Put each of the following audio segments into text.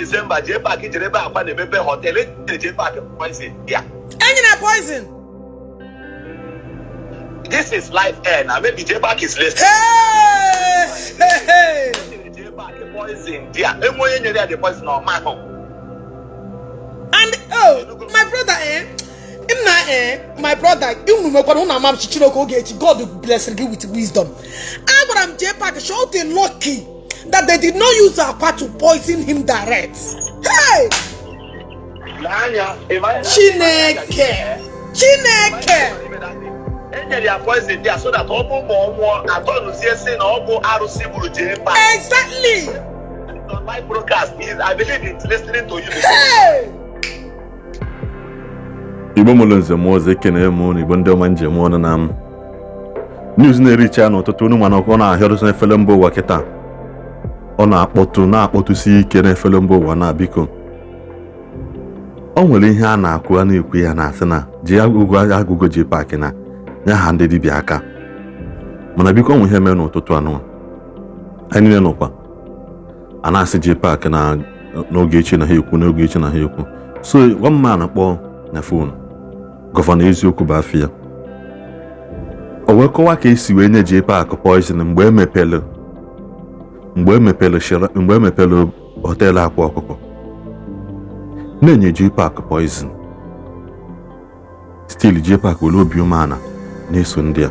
December, JPAC jere ebe Akwa na-emepe hotel, enyere JPAC poison ya. Enyere poison. This is live air now. Maybe JPAC is listening. Hey! Hey, hey. Enyere JPAC poison there. Enwe onye nyere ya the poison, ọ mahụ. And oh, my brother, eh, nna, eh, my brother, unu mekwara unu ama Chineke Ogechi. God bless gị with wisdom. Agwara m JPAC show the lucky that they did not use Akwa to poison him direct. Hey! Lee anya, ị Chineke, Chineke. Enyere ya poison there so that ọ bụ ma ọ nwụọ, atọnụzie si na ọ bụ arụsị gburu JPAC. Exactly. On live broadcast, I believe it's listening to you. Hey! Igbo mụrụ nze mụọ ọzọ, ekene m unu. Igbo ndị ọma, njem ọnụ na m news na-ericha n'ụtụtụ unu, mana ọ na-ahịọrụsị n'efere mba ụwa kịta. Ọ na-akpọtụ, na-akpọtụsi ike n'efere mba ụwa na biko, o nwere ihe a na-akwu, a na-ekwu ya, na-asị na ji agụgụ agụgụ JPAC na nye ha ndị dibịa aka. Mana biko, ọ nwe ihe mere n'ụtụtụ anụ anyị niile nọkwa a na-asị JPAC na n'oge echi na ha ekwu, n'oge echi na ha ekwu. So one man kpọọ na phone, Governor Eziokwu bụ afọ ya, o wee kọwaa ka esi wee nye JPAC poison mgbe emepere hotel Akwa Ọkụkọ, na-enye JPAC poison. Still JPAC were obi umeala na-eso ndị a.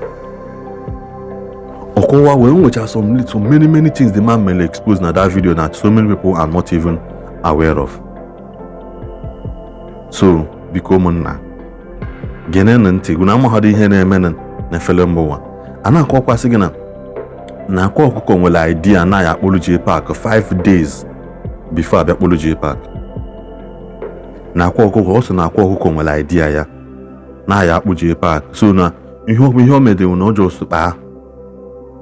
Ọkọwa wee nwecha some many many things the man mere expose na that video that so many people are not even aware of. So biko, ụmụnna, genenụ ntị gụ na amaghọdụ ihe na-eme na efere mba ụwa. A na-akọkwasị gị na Akwa Ọkụkọ nwere idea na ya akpụrụ JPAC 5 days before abịa kpụrụ JPAC. Na Akwa Ọkụkọ, ọ sị na Akwa Ọkụkọ nwere idea ya na ya akpụ JPAC. So na ihe o medewu na ọ just kpaa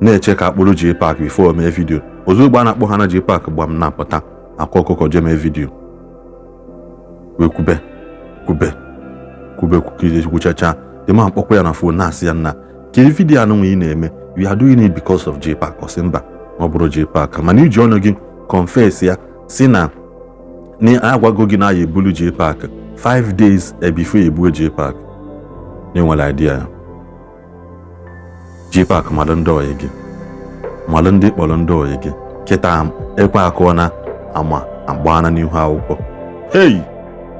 na-eche ka akpụrụ JPAC before o mee video. Ozugbo a na-akpọ ha na JPAC gbam na-apụta, Akwa Ọkụkọ jee mee video wee kwube kwube kwube kwukide kwuchacha. The man kpọkwa ya na phone, na-asị ya, "Nna, ka video anụnwa ị na-eme, you are doing it because of JPAC?" Ọ sị mba, ọ bụrụ JPAC, mana iji ọnụ gị confess ya si na agwago gị na ya ebulu JPAC 5 days before ebuo JPAC, na enwere idea ya. JPAC, malụ ndị oyi gị, malụ ndị kpọrọ ndị oyi gị. Kịta ekwe akụọ na ama agbana n'ihu akwụkwọ. Hei,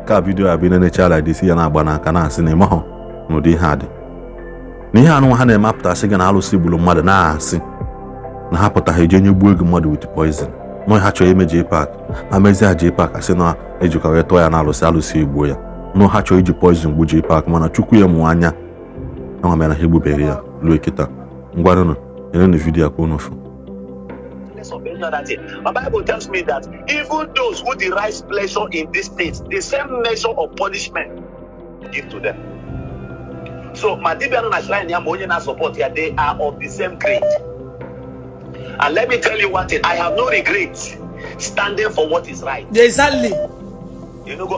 ka video a bụ nenecha like this, ya na-agba n'aka, na-asị na ịmahụ n'ụdị ihe a dị na ihe anụnwa ha na-emapụtasị gị na alụsị gburu mmadụ, na-asị na ha pụta ha eje nye gbuo ego mmadụ with poison nọ. Ha chọrọ ime JPAC, ha mezie ha JPAC, asị na ejikwa wee tụọ ya na alụsị, alụsị egbuo ya. Nọ ha chọrọ iji poison gbu JPAC, mana Chukwu ya mụ anya enwa mere na ha egbubeghị ya ruo kịta. Ngwanụnụ, nyerenụ video a ka unu fụ. Of any other thing. My Bible tells me that even those who derive pleasure in these things, the same measure of punishment give to them. So, ma dibia nọ na shrine ya, ma onye na-support ya, they are of the same grade. And let me tell you one thing, I have no regret standing for what is right. Exactly.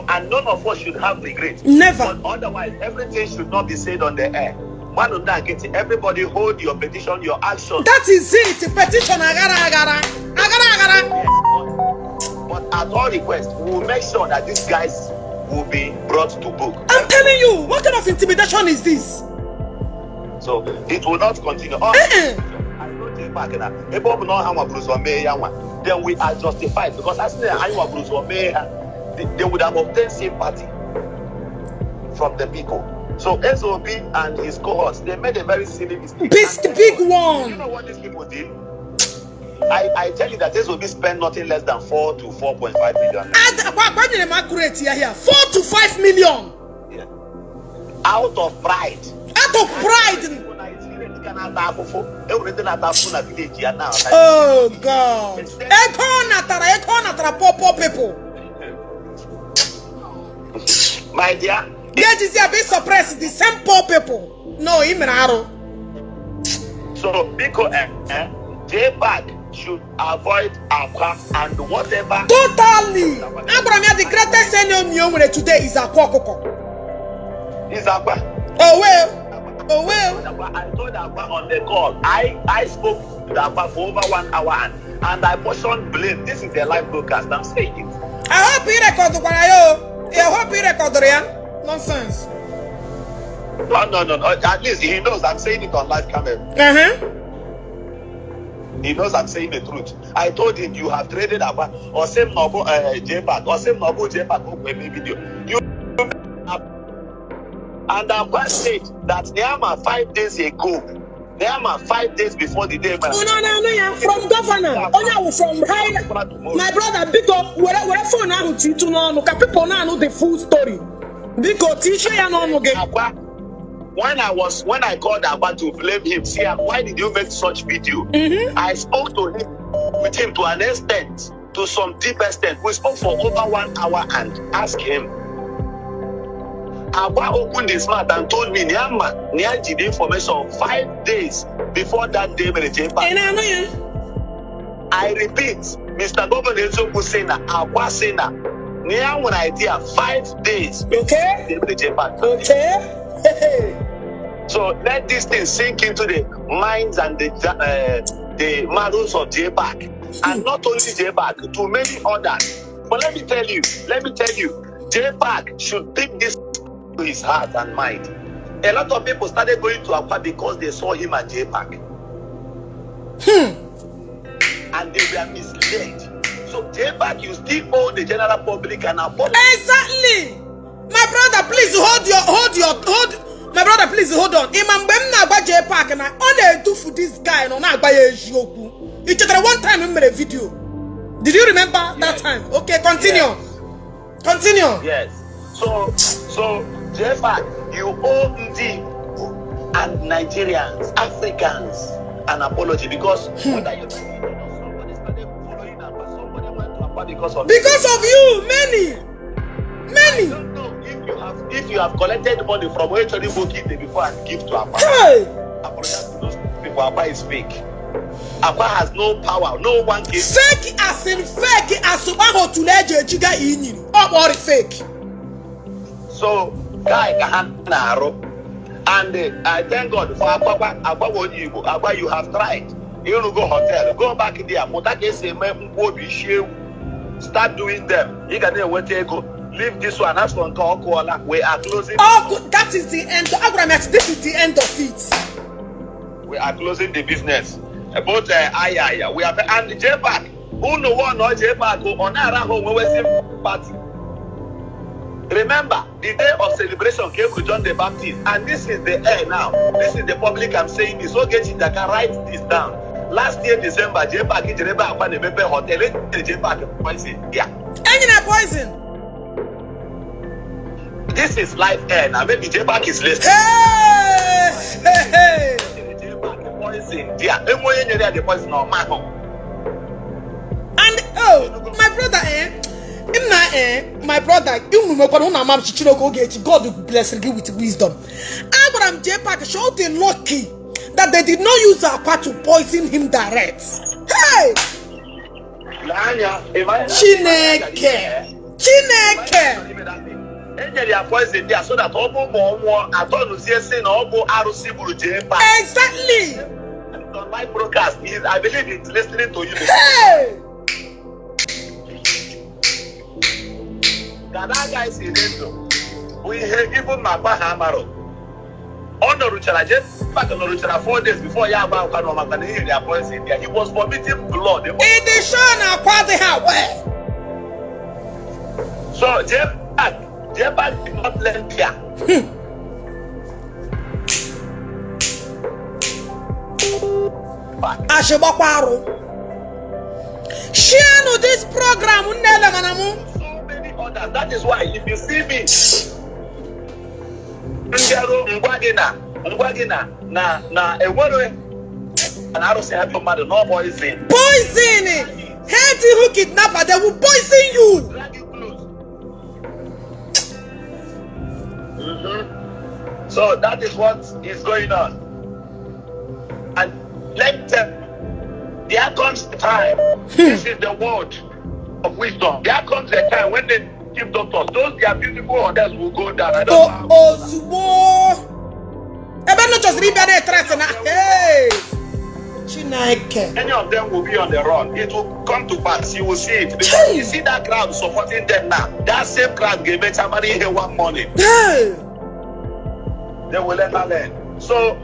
And none of us should have regret. Never. But otherwise, everything should not be said on the air. One on that, everybody hold your petition, your action. That is it. Petition agara agara. Agara agara. Yes, but at all requests, we will make sure that these guys will be brought to book. I'm telling you, what kind of intimidation is this? So it will not continue. Oh, Eh-eh. I know JPAC na ebe ọ bụ na ọha nwaburu ụzọ mee ya nwa, then we are justified, because as na anyị nwaburu ụzọ mee ha, they would have obtained sympathy from the people. So SOB and his cohorts, they made a very silly mistake. Big, And big you one. Know what these people did? I tell you that SOB spent nothing less than 4 to 4.5 million. Agbanyere m accurate ya here. 4 to 5 million. Yeah. Out of pride. Out of pride. Enwere ndị na-ata afụfụ na village ya now. Oh God. Ego ọ natara, ego ọ natara poor poor people. My dear, Ya ejizi ya be suppress the same poor people. No, ị mere arụ. So biko, JPAC should avoid Akwa and whatever. Totally. Agwara m ya, the greatest enemy o nwere today is Akwa Ọkụkọ. Is Akwa. Oh well. Oh well. Akwa, I told Akwa on the call. I spoke to Akwa for over one hour and I portioned blame. This is the live broadcast. I'm saying it. I hope ị recordkwara ya o. I hope ị recordụrụ ya. Nonsense. No, no, no, no. At least he knows I'm saying it on live camera. He knows I'm saying the truth. I told him, you have traded Akwa or same noble JPAC or same noble JPAC video. You and Akwa said that Nyama 5 days ago, Nyama 5 days before the day. Unu na-anụ ya from governor, onye awụ from high. My brother, biko, were phone ahụ titụ n'ọnụ ka people na-anụ the full story. Biko, tichie ya n'ọnụ gị. Akwa, when I called Akwa to blame him, see, why did you make such video? I spoke to him with him to an extent, to some deep extent. We spoke for over one hour and asked him. Akwa opened his mouth and told me, Nyama, Nyaji, the information 5 days before that day. Mere Ị JPAC. na-anụ ya? I repeat, Mr. Governor Eziokwu sị na Akwa sị na Nya nwere idea 5 days before the JPAC. So let this thing sink into the minds and the marrows of JPAC. And not only JPAC, to many others. But let me tell you, let me tell you, JPAC should take this to his heart and mind. A lot of people started going to Akwa because they saw him at JPAC. And they were misled. So JPAC, you still owe the general public an apology. Exactly. My brother, please hold your hold. My brother, please hold on. Ịma mgbe m na-agba JPAC na ọ na-edufu this guy nọ na-agba ya eziokwu. Ị chetara one time m mere video? Did you remember that Yes. time? Okay, continue. Yes. Continue. Yes. So JPAC, you owe Ndi Igbo and Nigerians, Africans, an apology because whether you like it or not, somebody started following Akwa, somebody went to Akwa because of Because of you, many, I many. don't know if you have collected money from Ochori Bokite before and give to Akwa. Hey, Apologize to those people. Akwa is fake. Akwa has no power. No one can. Fake as in fake as ahụ otule eji ejiga inyiri. Ọ kpọrọ fake. So, guy ka ha na-arụ. And I thank God for Akwa. Akwa bụ onye Igbo. Akwa, you have tried. Ịrụgo hotel. Go back there. Mụta ka esi eme nkwobi isi ewu. Start doing them. Ị ga na-enweta ego. Leave this one. As for nke ọkụ ọla, we are closing. Oh, that is the end. Agwara m ya, this is the end of it. We are closing the business. Both Ayaya, we are and JPAC. Unu one or JPAC ọ na-arahụ onwe wesi party. Remember, the day of celebration came to John the Baptist, and this is the air now. This is the public I'm saying this. Ogechi Njaka, write this down. Last year, December, JPAC jere ebe Akwa na-emepe hotel. Enyere JPAC poison. Yeah. Enyi na poison. This is live air now. Maybe JPAC is listening. Hey, hey, hey. Enyere JPAC poison. Yeah. Enwe onye nyere ya the poison ọ mahụ. And oh, my brother, eh? Nna, eh, my brother, unu mekwara unu ama Chineke Ogechi, God bless you with wisdom. Agwara m JPAC show the lucky that they did not use Akwa to poison him direct. Hey! Lee anya, Chineke! Chineke! E nyere ya poison there so that ọ bụ ma ọ nwụọ atọnụzie si na ọ bụ arụsị gburu JPAC. Exactly! On my broadcast, I believe he's listening to you. Hey! Ka that guy si dị ndụ bụ ihe even ma akpa ha amarọ. Ọ nọrụchara, JPAC nọrụchara 4 days before ya agba akwa na maka na e nyere ya poison there. He was vomiting blood. Ịdị sure na Akwa adịghị aware? So JPAC did not learn there. Back. Ashịgbakwa arụ. Share this program, nnele mana mụ. So many others. That is why if you see me, mbịarụ ngwa gị na enwere na arụsị ha bụ mmadụ no poison. Poison! Hate who kidnapper, they will poison you. Drag you close. So that is what is going on. And let them, there comes the time. This is the word of wisdom. There comes a time when the chief doctors, those their beautiful hotels will go down. I don't know. Ozugbo ebe nọ chọziri ịbịa na-ethreat na, hey! Chineke. Many of them will be on the run. It will come to pass. You will see it. Because Hey. you see that crowd supporting them now. That same crowd gave somebody here one morning. Hey. They will never learn. So,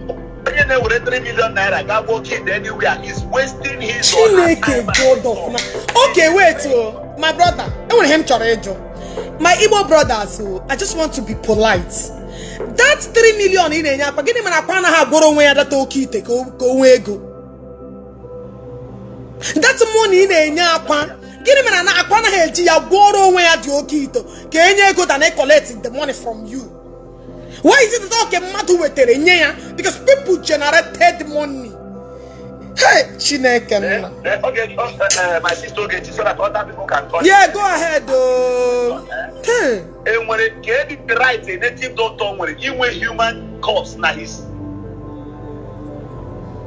onye na-ewere 3 million naira ga go kid anywhere is wasting his or her Chineke. time. God of na. Okay, wait oh. My brother, enwere ihe m chọrọ ịjụ. My Igbo brothers, oh, I just want to be polite. That 3 million ị na-enye Akwa, gịnị mere Akwa anaghị agwọrọ onwe ya data oke ite ka o nwee ego? That money ị na-enye Akwa, gịnị mere na Akwa anaghị eji ya gwọrọ onwe ya dị oke ite ka enye ego than collect the money from you? Why is it that oke mmadụ wetara nye ya? Because people generated money. Hey, Chineke nna. Okay, my sister Ogechi, so that other people can call. Yeah, go ahead oh. Hey. Enwere ka edi the right a native doctor nwere inwe human corpse na his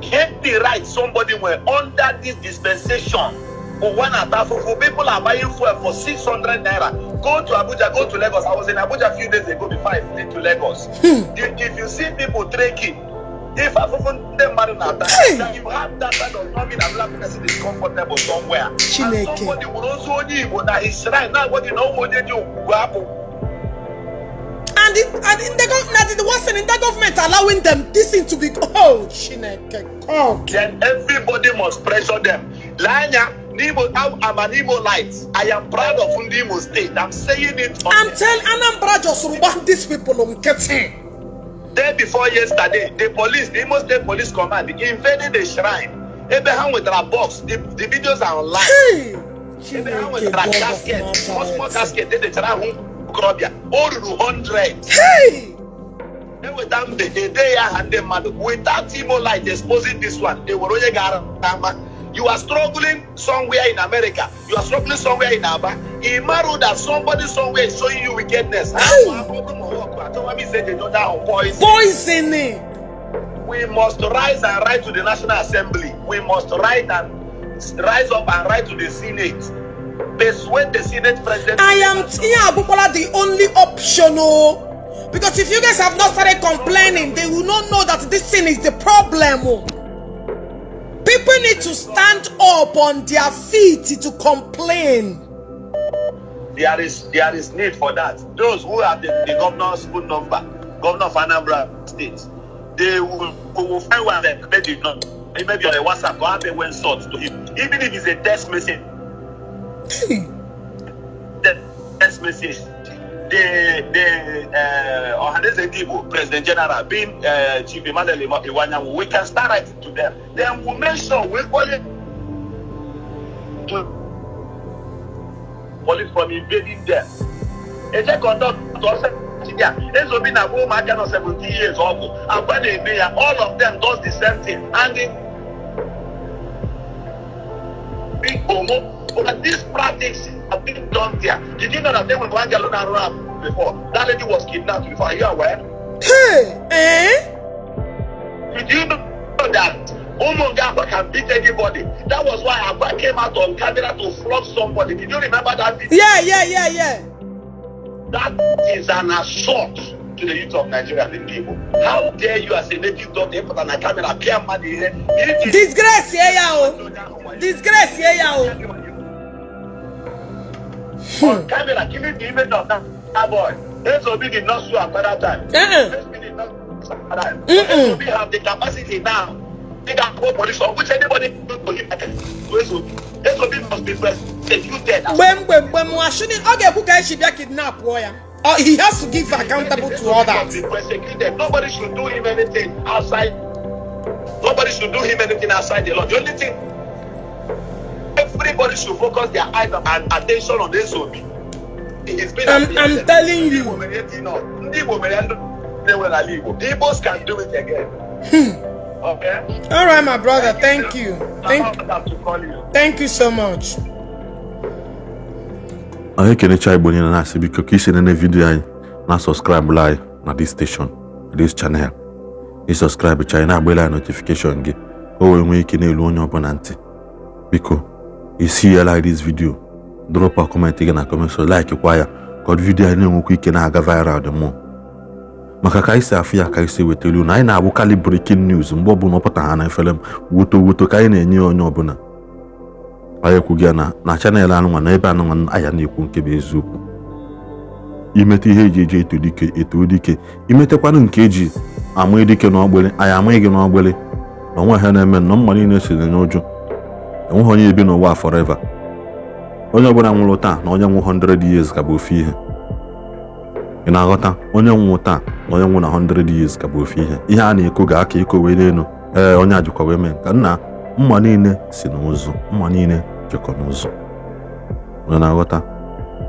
get the right somebody nwere under this dispensation? Ụwa na-ata afụfụ. People are buying fuel for 600 naira. Go to Abuja, go to Lagos. I was in Abuja a few days ago before I flew to Lagos. If you see people trekking, if afụfụ ndị mmadụ na-ata, Hey! that you have that kind of not mean another person is comfortable somewhere. Chineke. And somebody were ozu onye Igbo na his shrine na-agwa gị na ọnwụ onye dị okwukwe apụ. And the worst thing in the government allowing them this thing to be, oh, Chineke God. Then everybody must pressure them. Lee anya n'Imo. I'm an Imo light. I am proud of ndị Imo State. I'm saying it on I'm telling, Anambra just rugba these people nkịtị. Day before yesterday, the police, the Imo State Police Command, invaded the shrine ebe ha nwetara box. The videos are online. Hey! Ebe ha Chineke nwetara God of casket, small small Nazareth. Casket edechara ahụ okorobịa o ruru 100. Hey! Eweta mbe ede ya aha ndị mmadụ. Without Imo Light exposing this one, ewere onye gara ama. You are struggling somewhere in America, you are struggling somewhere in Aba, ị marụ that somebody somewhere is showing you wickedness. Hey! Achọwa m ise eji onye ahụ poison. Poisoning. We must rise and write to the National Assembly. We must write and rise up and write to the Senate, persuade the Senate President. I am ihe abụkwala the only option oh. Because if you guys have not started complaining, they will not know that this thing is the problem oh. People need to stand up on their feet to complain. There is need for that. Those who have the governor's phone number, Governor of Anambra State, they will we will find one that maybe not, maybe on a WhatsApp or have a when sort to him, even if it's a text message. Hey. Text message. The Ohanaeze Ndigbo President General being Chief Emmanuel Iwuanyanwu, we can start writing to them. Then we make sure we call it to police from invading them. Eje conduct ọsọ ya Ezeobi na-agwa ụmụaka nọ 17 years ọgwụ agwa na-eme ya. All of them does the same thing and the big omo, but this practice have been done there. Did you know that there was one girl na arụ before? That lady was kidnapped before. Are you aware? Hey! Eh? Did you know that Umunga Akwa can beat anybody? That was why Akwa came out on camera to flog somebody. Did you remember that video? Yeah. That is an assault to the youth of Nigeria and the people. How dare you as a native doctor put on a camera, pịa mmadụ ihe? Disgrace ya o. Disgrace ya o. On camera, giving the image of that boy. Ezeobi did not sue Akwa that time. Uh-uh. Ezeobi did not sue Akwa that time. Ezeobi have the capacity now. They can go police or which anybody do to him. Ezeobi. Ezeobi must be prosecuted. Mgbe mgbe mgbe m ashụni ọ ga-ekwu ka esi bịa kidnap ya. Oh, he has to give accountable to Ezeobi must others. be prosecuted. Nobody should do him anything outside. Nobody should do him anything outside the law. The only thing, everybody should focus their eyes and attention on Ezeobi. He's been I'm telling you. Ndị Igbo mere ihe nọ. Ndị Igbo mere ndị na-enwe n'ala Igbo. The Igbos can do it again. Okay? All right, my brother. Thank you. Thank, I'm about to call you. Thank you so much. Anyị ekenecha Igbo niile, na-asị biko ka isi nene video anyị na subscribe anyị na this station, this channel. Ị subscribe cha, anyị na-agbela anyị notification gị ka o wee nwee ike na-elu onye ọbụla ntị. Biko isi ya, like this video, drop a comment gị na comment, so like kwa ya ka video anyị na-enwekwa ike na-aga viral the more. Maka ka anyị si afụ ya ka anyị si wetara unu. Anyị na-abụkarị breaking news mgbe ọbụla ọ pụtara ha na efere m woto woto ka anyị na-enye ya onye ọbụla. Anyị ekwughị ya na channel anụnwa na ebe anụnwa aya na-ekwu nke bụ eziokwu. Imete ihe eji eji eto dike, eto dike. Imetekwanụ nke eji ama dike n'ọgbịrị, anyị amaghị gị n'ọgbịrị na onwe ha na-eme na mma niile si n'ụjụ. Enweghị onye ebi n'ụwa forever. Onye ọbụla nwụrụ taa na onye nwụ 100 years ka bụ ofu ihe. Ị na-aghọta? Onye nwụ taa na onye nwụ na 100 years ka bụ ofu ihe. Ihe a na-eko ga-aka iko wee n'elu. Ee, onye ajụkwa wee mee ka nna mma niile si n'ụzụ, mma niile jekọ n'ụzọ. Onye na-aghọta,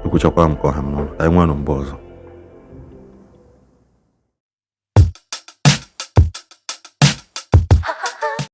ekwuchakwa m ka ọha m n'ọnụ. Ka anyị nwee nụ mgbe ọzọ.